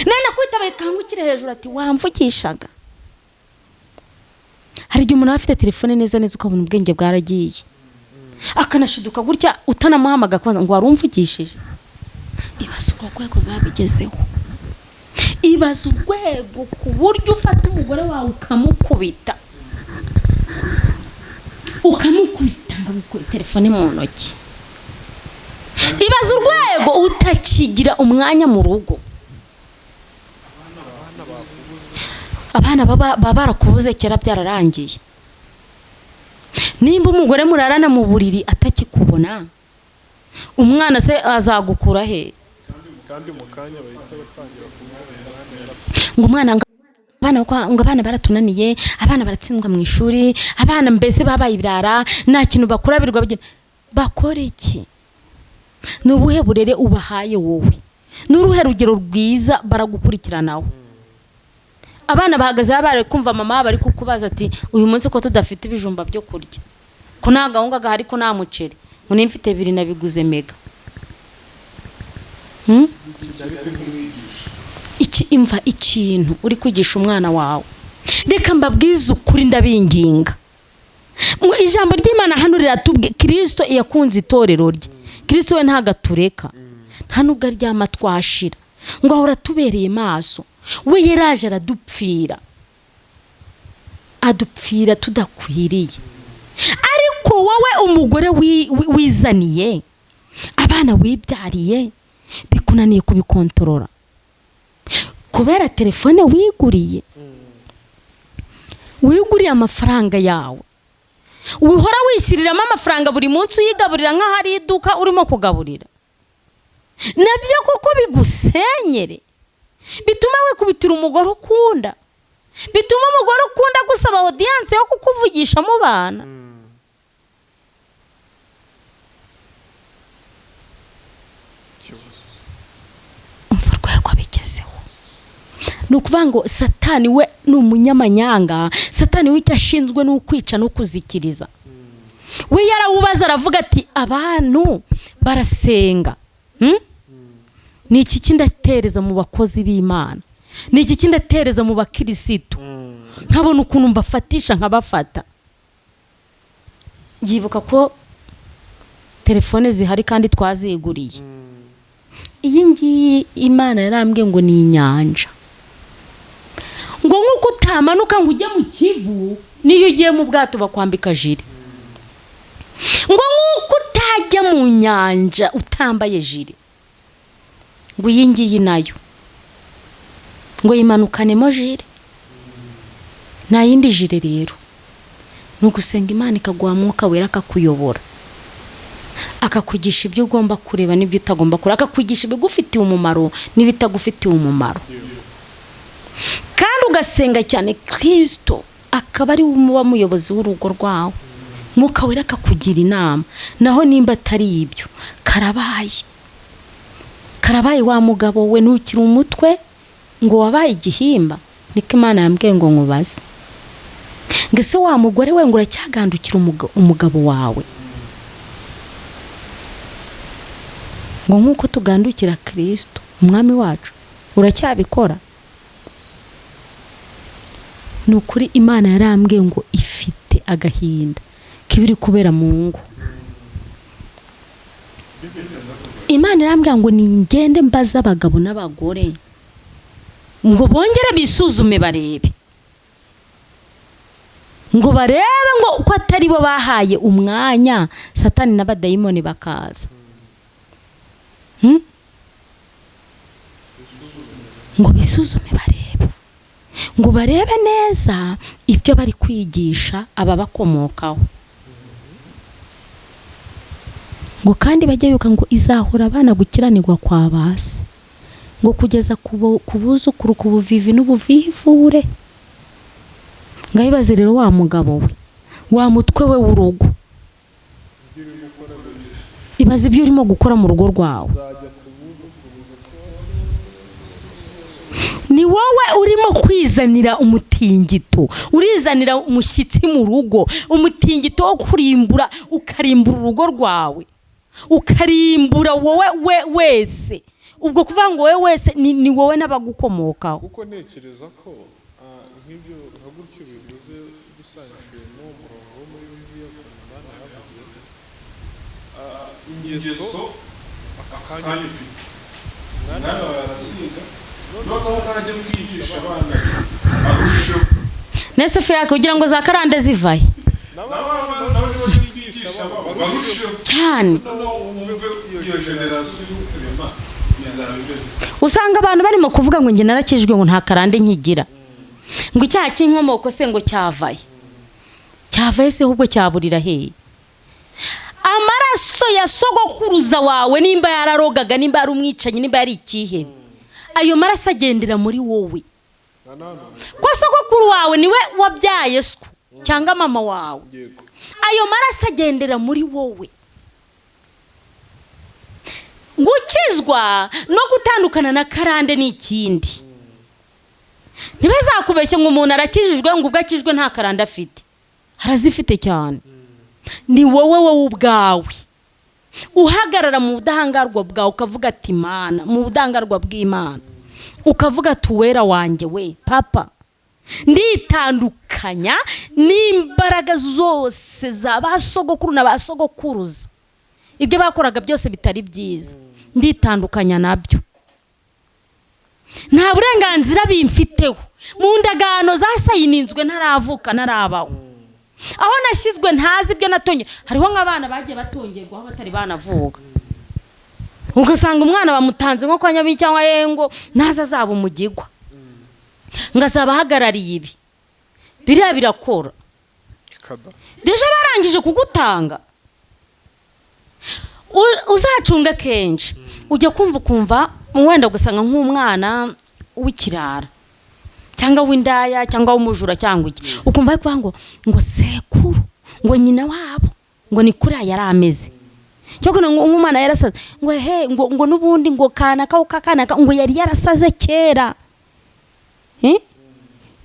nana kwitaba kangukire hejuru ati wamvugishaga. Hari igihe umuntu aba afite telefone neza neza ukabona ubwenge bwaragiye, akanashiduka gutya utanamuhamagara kubanza ngo warumvugishije. Ibaze urwo rwego babigezeho, ibaze urwego ku buryo ufata umugore wawe ukamukubita, ukamukubita ngo agukure telefone mu ntoki. Ibaze urwego utakigira umwanya mu rugo. Abana baba barakubuze kera byararangiye. Nimba umugore murarana mu buriri atakikubona, umwana se azagukura he? Ngo umwana ngo abana baratunaniye, abana baratsindwa mu ishuri, abana mbese babaye ibirara, nta kintu bakora, birirwa bagenda. Bakora iki? Ni ubuhe burere ubahaye wowe? Ni uruhe rugero rwiza baragukurikiranaho? Abana bahagaze bari kumva mama bari kukubaza ati uyu munsi ko tudafite ibijumba byo kurya, ko nta gahunga gahari, ko nta muceri, ngo nimfite bibiri nabiguze mega. Iki imva ikintu uri kwigisha umwana wawe. Reka mbabwize ukuri, ndabinginga. Ijambo ry'Imana hano riratubwiye Kristo yakunze itorero rye. Kristo we ntagatureka, nta nubwo aryama twashira, ngo ahora atubereye maso. We yaraje aradupfira, adupfira tudakwiriye. Ariko wowe umugore wizaniye abana wibyariye, bikunaniye kubikontorora kubera telefone wiguriye, wiguriye amafaranga yawe, uhora wishyiriramo amafaranga buri munsi, uyigaburira nk'aho ari iduka urimo kugaburira. Nabyo kuko bigusenyere, bituma wikubitira umugore ukunda, bituma umugore ukunda gusaba audience yo kukuvugisha mu bana. Umva urwego bigezeho. Ni ukuvuga ngo Satani we ni umunyamanyanga. Satani we icyo ashinzwe ni ukwica no kuzikiriza. We yarawubaza aravuga ati abantu barasenga, ni iki kindatereza mu bakozi b'Imana, ni iki kindatereza mu bakirisitu, nkabona ukuntu mbafatisha nkabafata. Yibuka ko telefone zihari kandi twaziguriye. Iyi ngiyi Imana yarambwiye ngo ni inyanja, ngo nk'uko utamanuka ngo ujye mu Kivu, niyo ugiye mu bwato bakwambika jire, ngo nk'uko utajya mu nyanja utambaye jire, ngo iyi ngiyi nayo ngo yimanukanemo jire. Nta yindi jire rero, ni ugusenga Imana ikaguha Mwuka Wera akakuyobora, akakwigisha ibyo ugomba kureba n'ibyo utagomba kureba, akakwigisha ibigufitiye umumaro n'ibitagufitiye umumaro. Kandi ugasenga cyane Kristo akaba ari we muyobozi w'urugo rwawe, Mwuka Wera akakugira inama. Naho nimba atari ibyo, karabaye karabaye wa mugabo we, ntukiri umutwe ngo wabaye igihimba. Niko Imana yambwiye ngo nkubaze. Ngo ese wa mugore we ngo uracyagandukira umugabo wawe, ngo nk'uko tugandukira Kristo umwami wacu, uracyabikora? Ni ukuri Imana yarambwiye ngo ifite agahinda k'ibiri kubera mu ngo. Imana irambwira ngo ningende mbaze abagabo n'abagore ngo bongere bisuzume barebe, ngo barebe ngo ko atari bo bahaye umwanya Satani n'abadayimoni bakaza, ngo bisuzume barebe, ngo barebe neza ibyo bari kwigisha ababakomokaho, ngo kandi bajye bibuka ngo izahora abana gukiranirwa kwa basi, ngo kugeza ku buzukuru, ku buvivi n'ubuvivure. Ngahibaze rero wa mugabo we, wa mutwe we w'urugo, ibaze ibyo urimo gukora mu rugo rwawe. Ni wowe urimo kwizanira umutingito, urizanira umushyitsi mu rugo, umutingito wo kurimbura, ukarimbura urugo rwawe, ukarimbura wowe wese. Ubwo kuvuga ngo wowe wese ni wowe n'abagukomokaho. Kuko ntekereza ko nk'ibyo nka gutyo bivuze dusangiye n'uwo murongo wo muri Bibiliya Imana yavuze, ingeso akanya ufite umwana wawe araziga, noneho ntajya kwigisha abana arusheho. Nese fe yake kugira ngo za karande zivaye cyane. Usanga abantu barimo kuvuga ngo njye narakijwe ngo nta karande nkigira, ngo icyaha cy'inkomoko se ngo cyavaye, cyavaye se ahubwo cyaburira hehe? Amaraso ya sogokuruza wawe nimba yararogaga, nimba yari umwicanyi, nimba yari ikihe, ayo maraso agendera muri wowe. Ko sogokuru wawe niwe wabyaye so cyangwa mama wawe, ayo maraso agendera muri wowe. Gukizwa no gutandukana na karande ni ikindi. Ntibazakubeshye ngo umuntu arakijijwe ngo ubwo akijwe nta karande afite, arazifite cyane. Ni wowe wowe ubwawe uhagarara mu budahangarwa bwawe ukavuga ati Imana, mu budahangarwa bw'Imana ukavuga ati uwera wanjye we papa, nditandukanya n'imbaraga zose za ba sogokuru na ba sogokuruza, ibyo bakoraga byose bitari byiza, nditandukanya nabyo, nta burenganzira bimfiteho mu ndagano zasayininzwe ntaravuka ntarabaho, aho nashyizwe ntazi ibyo natongera. Hariho nk'abana bagiye batongerwa aho batari banavuka, ugasanga umwana bamutanze nko kwa Nyabi cyangwa Yengo, ntaza azaba umugigwa ngo azaba ahagarariye ibi biriya birakora. Deje barangije kugutanga, uzacunga kenshi ujya kumva ukumva wenda gusanga nk'umwana w'ikirara cyangwa w'indaya cyangwa w'umujura cyangwa iki, ukumva ariko ngo ngo sekuru ngo nyina wabo ngo ni kuriya yari ameze, cyangwa ngo umwana yarasaze ngo he ngo ngo nubundi ngo kanaka kanaka ngo yari yarasaze kera.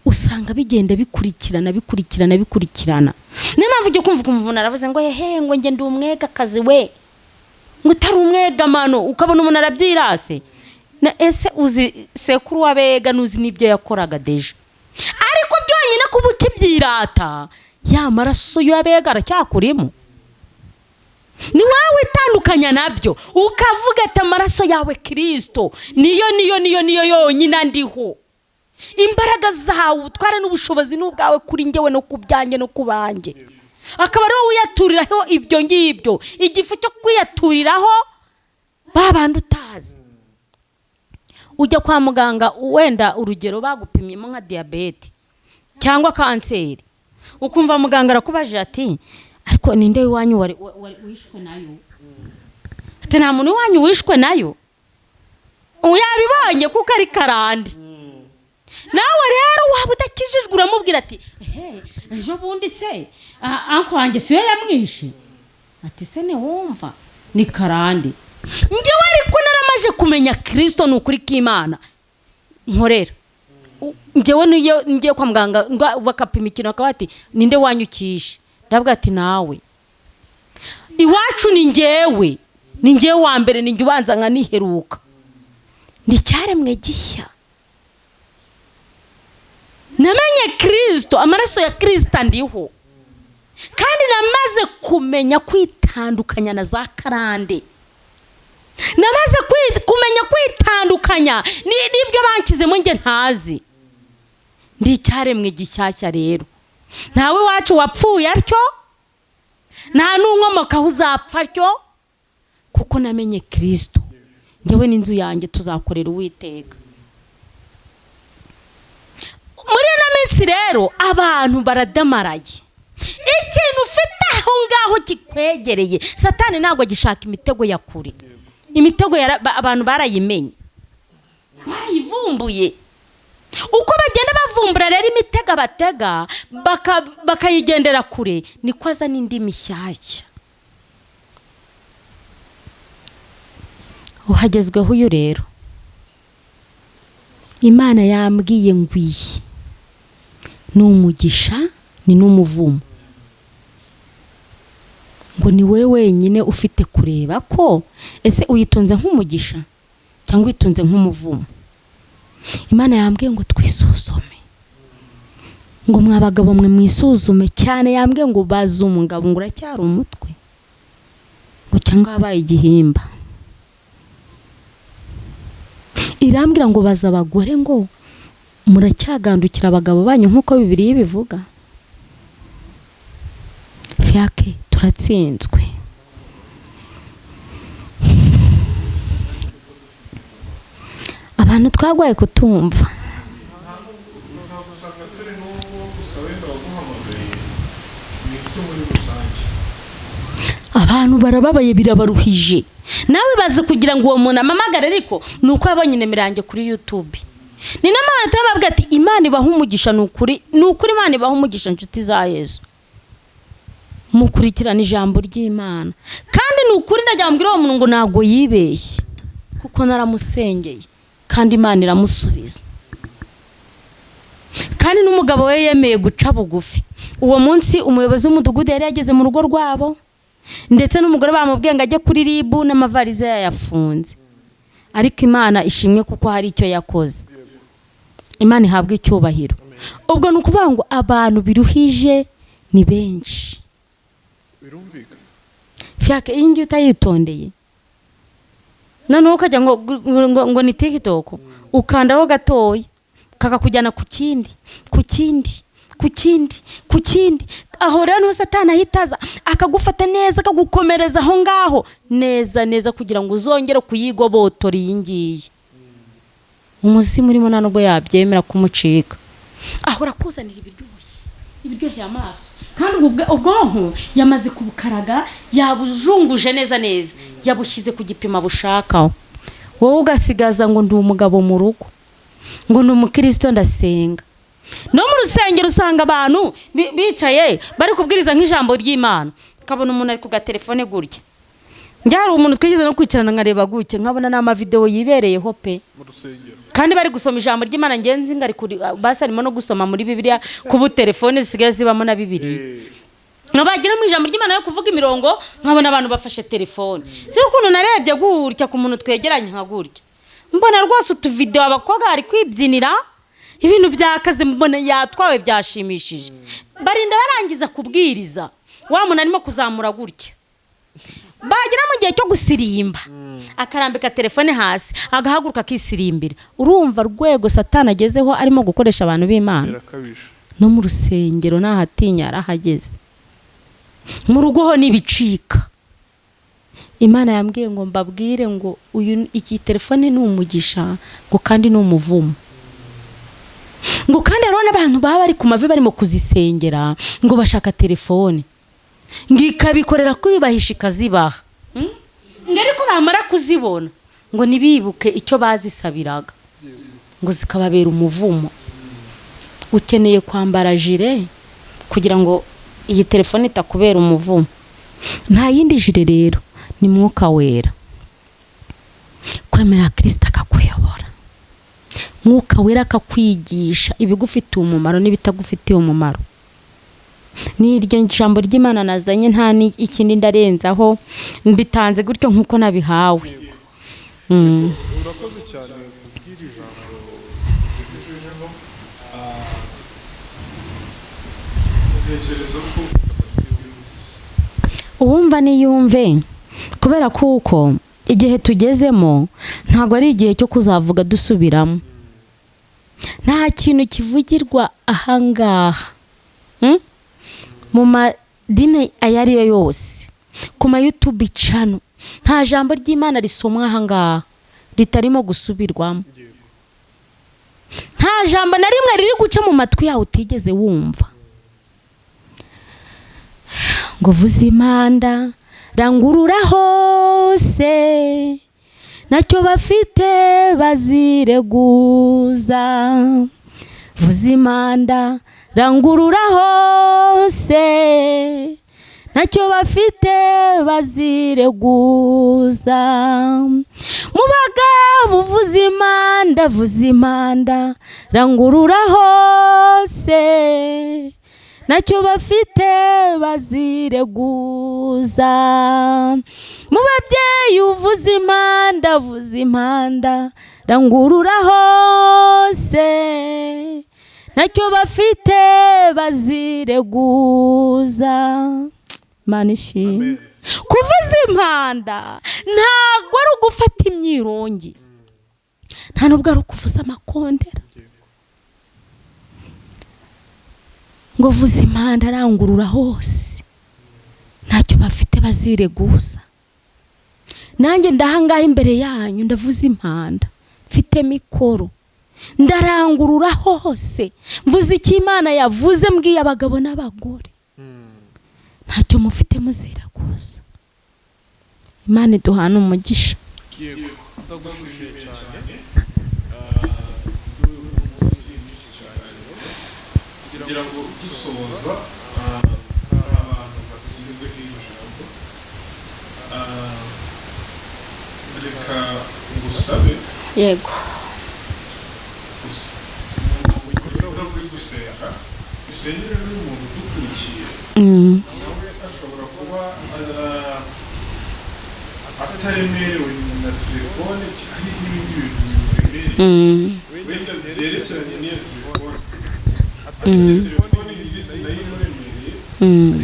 Usanga bigenda bikurikirana bikurikirana bikurikirana. Niyo mpamvu ujya kumva ukumva umuntu aravuze ngo hehe ngo njye ndi umwega kazi we, ngo utari umwegamano, ukabona umuntu arabyirase. Na ese uzi sekuru w'abega nuzi n'ibyo yakoraga deje, ariko byonyine kuba ukibyirata ya maraso y'abega aracyakurimo. Ni wowe itandukanya nabyo ukavuga ati amaraso yawe Kristo niyo niyo niyo niyo yonyine andiho, imbaraga zawe utware n'ubushobozi n'ubwawe kuri njyewe no ku byanjye no ku banjye, akaba ari wowe uyaturiraho ibyo ngibyo, igifu cyo kwiyaturiraho babandi utazi. Ujya kwa muganga wenda urugero bagupimyemo nka diyabete cyangwa kanseri, ukumva muganga arakubajije ati ariko ninde iwanyu wishwe nayo? Ati nta muntu iwanyu wishwe nayo. Yabibonye kuko ari karande. Nawe rero waba udakijijwe uramubwira ati ehe ejo bundi se anko wanjye siyo yamwishe, ati se ntiwumva ni karande. Njyewe ariko naramaje kumenya Kristo ni ukuri k'Imana nkorera, Njyewe niyo ngiye kwa muganga bakapima ikintu bakaba bati ninde wanyukishe, ndavuga ati nawe iwacu ni njyewe, ni njyewe wa mbere, ni njye ubanza nkaniheruka. Ni icyaremwe gishya, namenye Kristo, amaraso ya Kristo andiho, kandi namaze kumenya kwitandukanya na za karande, namaze kumenya kwitandukanya n'ibyo banshyizemo njye ntazi. Ndi icyaremwe gishyashya rero, ntawe iwacu wapfuye atyo, nta n'unkomokaho uzapfa atyo, kuko namenye Kristo. Njyewe n'inzu yanjye tuzakorera Uwiteka. Muri ino minsi rero abantu baradamaraye, ikintu ufite aho ngaho kikwegereye, Satani ntabwo agishaka imitego ya kure, imitego abantu barayimenye, barayivumbuye. Uko bagenda bavumbura rero imitego batega bakayigendera kure, niko azana indi mishyashya. Uhagezweho uyu rero, Imana yambwiye ngwiye ni umugisha ni n'umuvumo, ngo ni wowe wenyine ufite kureba ko ese uyitunze nk'umugisha cyangwa uyitunze nk'umuvumo. Imana yambwiye ngo twisuzume, ngo mwa bagabo mwe mwisuzume cyane. Yambwiye ngo baze umugabo ngo uracyari umutwe, ngo cyangwa wabaye igihimba. Irambwira ngo baza abagore ngo muracyagandukira abagabo banyu nk'uko Bibiliya ibivuga. Fyake turatsinzwe. Abantu twagwaye kutumva. Abantu barababaye birabaruhije. Nawe baze kugira ngo uwo muntu amamagare, ariko nuko yabonye nimero yanjye kuri YouTube. Ni n'amana atababwira ati Imana ibaha umugisha, nukuri nukuri Imana ibaha umugisha inshuti za Yesu. Mukurikirana ijambo ry'Imana. Kandi nukuri ndajya mbwira uwo muntu ngo ntabwo yibeshye, kuko naramusengeye kandi Imana iramusubiza. Kandi n'umugabo we yemeye guca bugufi. Uwo munsi umuyobozi w'umudugudu yari yageze mu rugo rwabo, ndetse n'umugore bamubwiye ngo ajye kuri RIB n'amavarize yayafunze. Ariko Imana ishimwe kuko hari icyo yakoze. Imana ihabwe icyubahiro. Ubwo ni ukuvuga ngo abantu biruhije ni benshi. Birumvikana. Fyake iyi ngiyi utayitondeye, noneho ukajya ngo ni TikTok, ukandaho gatoya kakakujyana ku kindi, ku kindi, ku kindi, ku kindi. Aho rero niho Satani ahitaza akagufata neza, akagukomereza aho ngaho neza neza, kugira ngo uzongere kuyigobotora iyi ngiyi. Umuzimu urimo nta nubwo yabyemera kumucika, ahora akuzanira ibiryoshye, ibiryoheye amaso. Kandi ubwonko yamaze kubukaraga, yabujunguje neza neza, yabushyize ku gipimo bushakaho. Wowe ugasigaza ngo ndi umugabo mu rugo, ngo ndi umukristo ndasenga. No mu rusengero usanga abantu bicaye bari kubwiriza nk'ijambo ry'Imana, ukabona umuntu ari ku gatelefone gutya. Njye hari umuntu twigeze no kwicarana nkareba gutya, nkabona n'amavideo yibereyeho pe Mu rusengero. Kandi bari gusoma ijambo ry'Imana, ngenzi ngari kuri basi arimo no gusoma muri Bibiliya, kubu telefone zisigaye zibamo na Bibiliya. Nabagira mu ijambo ry'Imana yo kuvuga imirongo, nkabona abantu bafashe telefone. Si ukuntu narebye gutya ku muntu twegeranye nka gutya, mbona rwose utuvideo abakobwa bari kwibyinira ibintu byakaze, mbona yatwawe byashimishije. Barinda barangiza kubwiriza, wa muntu arimo kuzamura gutya, bagera mu gihe cyo gusirimba akarambika telefone hasi, agahaguruka akisirimbira. Urumva rwego Satani agezeho arimo gukoresha abantu b'Imana. Birakabije. No mu rusengero nahatinya arahageze, mu rugo ho nibicika. Imana yambwiye ngo mbabwire ngo uyu iki telefone ni umugisha, ngo kandi ni umuvumo. Ngo kandi hariho n'abantu baba bari ku mavi barimo kuzisengera ngo bashaka telefone, ngo ikabikorera kwibahisha ikazibaha. Ngo ariko bamara kuzibona ngo ntibibuke icyo bazisabiraga, ngo zikababera umuvumo. Ukeneye kwambara jire kugira ngo iyi telefone itakubera umuvumo. Nta yindi jire rero, ni Mwuka Wera. Kwemera Kristo akakuyobora. Mwuka Wera akakwigisha ibigufitiye umumaro n'ibitagufitiye umumaro. Ni iryo jambo ry'Imana nazanye, nta n'ikindi ndarenzaho, mbitanze gutyo nk'uko nabihawe. Urakoze cyane kubw'iri jambo tugejejeho. Ntekereza ko Uwumva niyumve, kubera kuko igihe tugezemo ntabwo ari igihe cyo kuzavuga dusubiramo. Nta kintu kivugirwa ahangaha, Mu madini ayo ari yo yose, ku ma YouTube channel, nta jambo ry'Imana risomwa ahangaha ritarimo gusubirwamo. Nta jambo na rimwe riri guca mu matwi yawe utigeze wumva. Ngo vuze impanda, rangurura hose, nacyo bafite bazireguza. Vuza impanda, rangurura hose, ntacyo bafite bazireguza. Mu bagabo uvuza impanda, vuza impanda, rangurura hose, ntacyo bafite bazireguza. Mu babyeyi uvuza impanda, vuza impanda, rangurura hose, ntacyo bafite bazireguza. Imana ishimwe. Kuvuza impanda ntabwo ari ugufata imyirongi, nta nubwo ari ukuvuza amakondera. Ngo vuza impanda, arangurura hose, ntacyo bafite bazireguza. Nanjye ndahangaha imbere yanyu ndavuza impanda, mfite mikoro, ndarangurura hose, mvuze icyo Imana yavuze, mbwiye abagabo n'abagore, ntacyo mufite muziraguza. Imana iduhana umugisha. Yego, ndagushimiye cyane n'uyu munsi n'iki kiganiro, kugira ngo dusoza hari abantu batsinzwe n'iri jambo. Reka ngusabe gusa mu gihe uri gusenga, usengere n'umuntu udukurikiye, nawe ashobora kuba ataremerewe na telefone cyangwa n'ibindi bintu bimuremereye, wenda byerekeranye n'iyo telefone. Telefone nyirizina nayo imuremereye,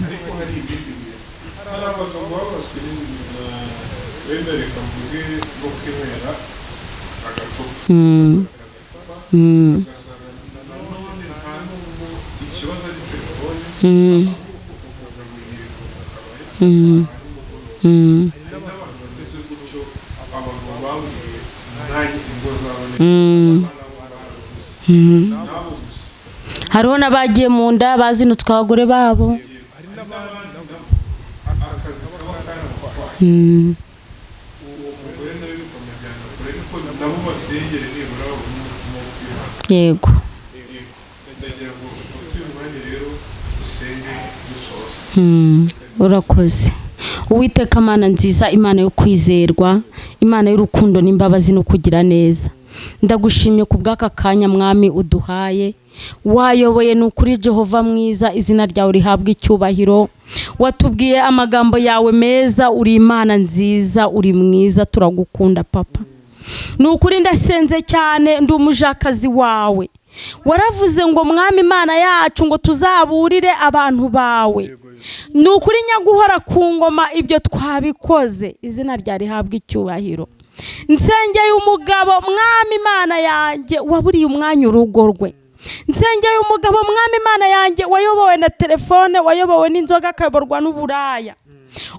ariko hari ibindi bintu, hari abagabo babaswe n'ibintu, wenda reka mvuge no kwinywera agacupa, agacupa, ugasanga nanone nta nubwo ikibazo ari telefone, ahubwo umugabo yirirwa mu kabari nimugoroba. Hari n'abantu bameze gutyo, abagabo baburiye umwanya ingo zabo neza, abana bo barabuze, nabo gusa. Hariho n'abagiye mu nda bazinutswe abagore babo. Hari n'abandi nabo akazi kaba karabatwaye, uwo mugore nawe bikamujyana kure, ariko nabo basengere nibura babone umutima wo kwihana. Yego, ndagira ngo ufate uyu mwanya rero usenge dusoza. Urakoze Uwiteka, Imana nziza, Imana yo kwizerwa, Imana y'urukundo n'imbabazi no kugira neza. Ndagushimye ku bw'aka kanya, Mwami, uduhaye. Wayoboye, ni ukuri Jehova mwiza, izina ryawe rihabwa icyubahiro. Watubwiye amagambo yawe meza. Uri Imana nziza, uri mwiza, turagukunda Papa. Ni ukuri ndasenze cyane, ndi umujakazi wawe. Waravuze ngo, Mwami Imana yacu, ngo tuzaburire abantu bawe. Ni ukuri nyaguhora ku ngoma, ibyo twabikoze, izina rya rihabwa icyubahiro. Nsengeye umugabo, Mwami Imana yanjye, waburiye umwanya urugo rwe. Nsengeye umugabo, Mwami Imana yanjye, wayobowe na telefone, wayobowe n'inzoga, akayoborwa n'uburaya.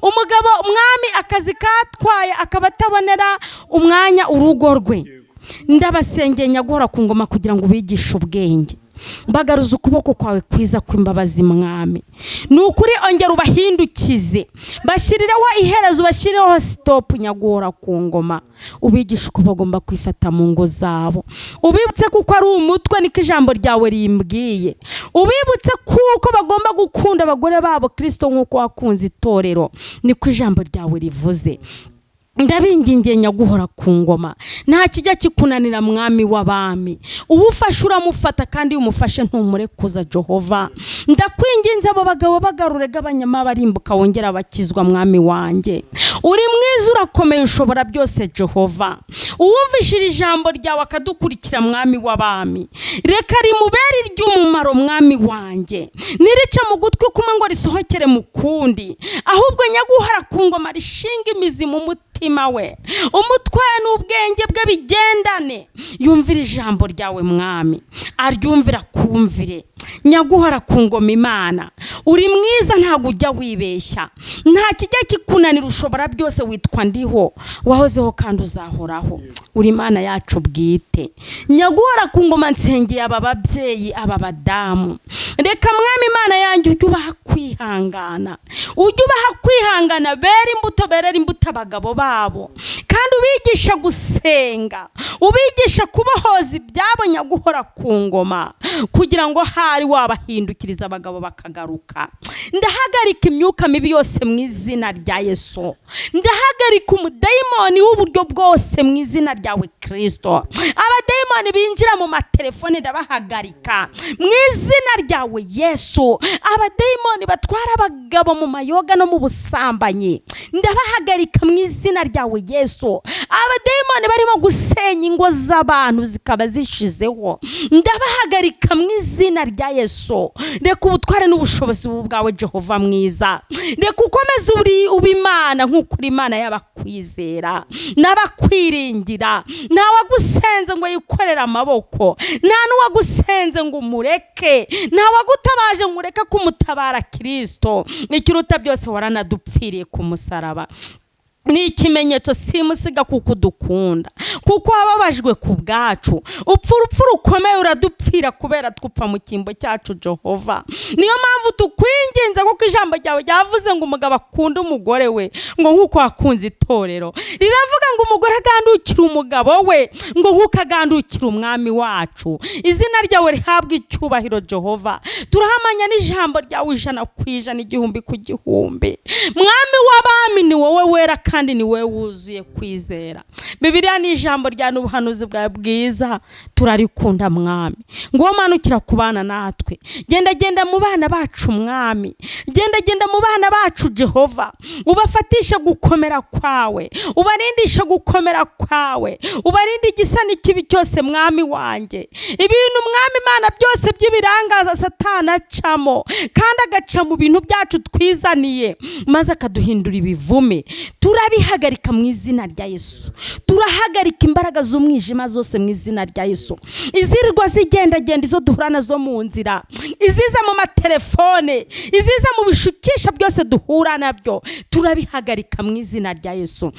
Umugabo, Mwami, akazi katwaye, akaba atabonera umwanya urugo rwe. Ndabasengeye nyaguhora ku ngoma kugira ngo ubigishe ubwenge. Mbagaruza ukuboko kwawe kwiza kw'imbabazi, Mwami. Ni ukuri ongera ubahindukize, bashyirireho iherezo, ubashyireho stop. Nyaguhora ku ngoma, ubigishe uko bagomba kwifata mu ngo zabo. Ubibutse kuko ari umutwe, niko ijambo ryawe rimbwiye. Ubibutse kuko bagomba gukunda abagore babo Kirisito nk'uko wakunze itorero, niko ijambo ryawe rivuze. Ndabingingiye nyaguhora ku ngoma, nta kijya kikunanira, mwami w'abami. Uwo ufashe uramufata, kandi iyo umufashe ntumurekuza. Jehova, ndakwinginze, abo bagabo bagarure, gabanyama barimbuka, wongera abakizwa. Mwami wanjye, uri mwiza, urakomeye, ushobora byose. Jehova, uwumvishije ijambo ryawe akadukurikira, mwami w'abami, reka rimubere iry'umumaro. Mwami wanjye, ntirice mu gutwi kumwe ngo risohokere mu kundi, ahubwo nyaguhora ku ngoma rishinga imizi mu mutima we, umutwe n'ubwenge bwe bigendane, yumvire ijambo ryawe, mwami, aryumvira kumvire. Nyaguhora ku ngoma Imana, uri mwiza, ntabwo ujya wibeshya, nta kijya kikunanira, ushobora byose, witwa Ndiho, wahozeho kandi uzahoraho, uri Imana yacu bwite. Nyaguhora ku ngoma, nsengeye aba babyeyi, aba badamu, reka mwami Imana yanjye ujye ubaha kwihangana, ujye ubaha kwihangana, bera imbuto, berera imbuto abagabo babo, kandi ubigisha gusenga, ubigisha kubohoza ibyabo, nyaguhora ku ngoma, kugira ngo hari wabahindukiriza abagabo bakagaruka. Ndahagarika imyuka mibi yose mu izina rya Yesu. Ndahagarika umudayimoni w'uburyo bwose mu izina ryawe Kirisito. Abadayimoni binjira mu matelefone ndabahagarika mu izina ryawe Yesu. Abadayimoni batwara abagabo mu mayoga no mu busambanyi ndabahagarika mu izina ryawe Yesu. Abadayimoni barimo gusenya ingo z'abantu zikaba zishizeho ndabahagarika mu izina rya Yesu. Reka ubutware n'ubushobozi bwawe, Jehova mwiza, reka ukomeze uri uba Imana nk'uko uri Imana y'abakwizera n'abakwiringira. Nta wagusenze ngo yikorere amaboko, nta n'uwagusenze ngo umureke, nta wagutabaje ngo ureke kumutabara. Kirisito, ikiruta byose waranadupfiriye ku musaraba, ni ikimenyetso simusiga kuko udukunda, kuko wababajwe ku bwacu, upfa urupfu rukomeye, uradupfira kubera twupfa mu cyimbo cyacu. Jehova, niyo mpamvu tukwinginze, kuko ijambo ryawe ryavuze ngo umugabo akunde umugore we ngo nk'uko wakunze itorero. Riravuga ngo umugore agandukire umugabo we ngo nk'uko agandukira umwami wacu. Izina ryawe rihabwe icyubahiro, Jehova. Turahamanya n'ijambo ryawe 100%, 1000%. Mwami w'abami, ni wowe wera kandi ni wowe wuzuye kwizera. Bibiliya ni ijambo rya n'ubuhanuzi bwawe bwiza, turarikunda, mwami. Ngo manukira ku bana natwe, genda genda mu bana bacu, mwami, genda genda mu bana bacu, Jehova, ubafatishe gukomera kwawe, ubarindishe gukomera kwawe, ubarinde igisa n'ikibi cyose, mwami wanjye. Ibintu, mwami Imana, byose by'ibirangaza Satani acamo, kandi agaca mu bintu byacu twizaniye maze akaduhindura ibivume, turabihagarika mu izina rya Yesu. Turahagarika imbaraga z'umwijima zose mu izina rya Yesu, izirirwa zigendagenda, izo duhura nazo mu nzira, iziza mu matelefone, iziza mu bishukisha byose duhura nabyo, turabihagarika mu izina rya Yesu.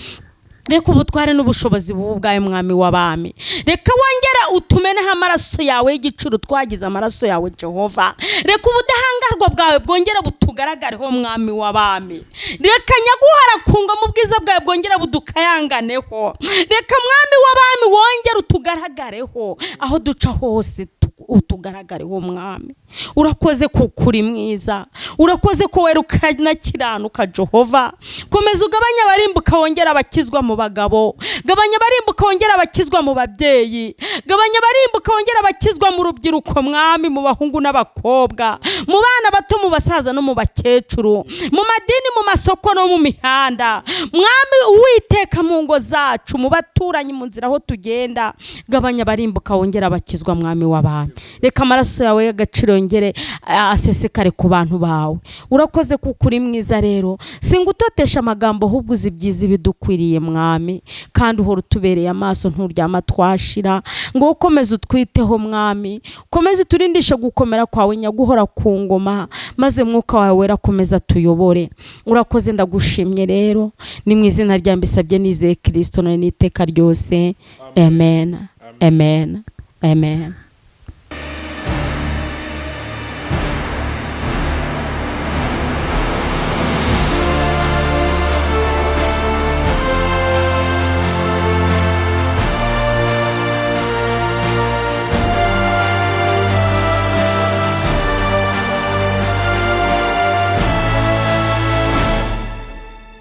Reka ubutware n'ubushobozi bubu bwawe, mwami w'abami. Reka wongere utumeneho amaraso yawe y'igiciro, twagize amaraso yawe, Jehova. Reka ubudahangarwa bwawe bwongere butugaragareho, mwami w'abami. Reka nyaguhara ku ngoma ubwiza bwawe bwongere budukayanganeho. Reka mwami w'abami wongere utugaragareho, aho duca hose utugaragareho. Mwami, urakoze kuko uri mwiza, urakoze ko wera ukanakiranuka. Jehova, komeza ugabanye abarimbuka, wongera abakizwa mu bagabo, gabanya abarimbuka, wongera abakizwa mu babyeyi, gabanya abarimbuka, wongera abakizwa mu rubyiruko, mwami, mu bahungu n'abakobwa, mu bana bato, mu basaza no mu bakecuru, mu madini, mu masoko no mu mihanda, mwami Uwiteka, mu ngo zacu, mu baturanyi, mu nzira aho tugenda. Gabanya abarimbuka, wongera abakizwa, mwami w'abami. Reka amaraso yawe y'agaciro yongere asesekare ku bantu bawe. Urakoze kuko uri mwiza. Rero singutotesha amagambo, ahubwo uzi ibyiza ibidukwiriye, mwami, kandi uhora utubereye amaso, nturyama twashira. Ngo ukomeze utwiteho, mwami, ukomeze uturindishe gukomera kwawe, nyaguhora ku ngoma, maze mwuka wawe wera akomeza tuyobore. Urakoze, ndagushimye. Rero ni mu izina rya mbisabye nizeye Kirisito, none n'iteka ryose, amen, amen, amen.